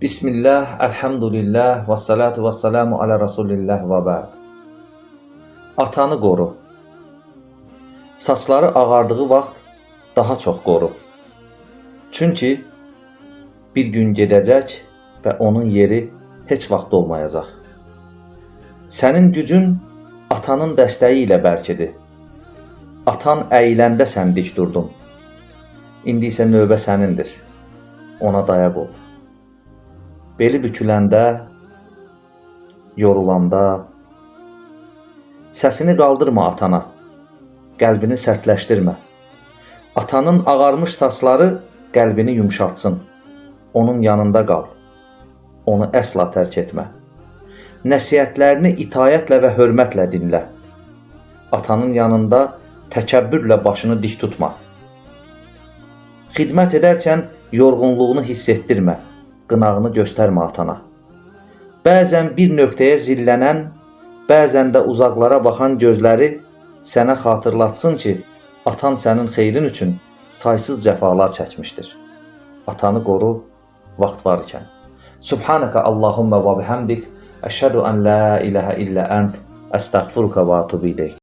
Bismillah, elhamdülillah, və salatu və selamu alə Rasulillah və bə'd. Atanı qoru. Saçları ağardığı vaxt daha çox qoru. Çünki bir gün gedəcək və onun yeri heç vaxt olmayacaq. Sənin gücün atanın dəstəyi ilə bərkidi. Atan əyiləndə sən dik durdun. İndi isə növbə sənindir. Ona dayaq ol. Beli büküləndə, yorulanda, səsini qaldırma atana, qəlbini sərtləşdirmə. Atanın ağarmış saçları qəlbini yumşaltsın. Onun yanında qal. Onu əsla tərk etmə. Nəsihətlərini itaətlə və hörmətlə dinlə. Atanın yanında təkəbbürlə başını dik tutma. Xidmət edərkən yorğunluğunu hiss etdirmə, qınağını göstərmə atana. Bəzən bir nöqtəyə zillənən, bəzən də uzaqlara baxan gözləri sənə xatırlatsın ki, atan sənin xeyrin üçün saysız cəfalar çəkmişdir. Atanı qoru vaxt var ikən. Subhanaka Allahumma və bihamdik, əşhədu ən la ilahə illə ənt, əstəğfiruka və atubu ileyk.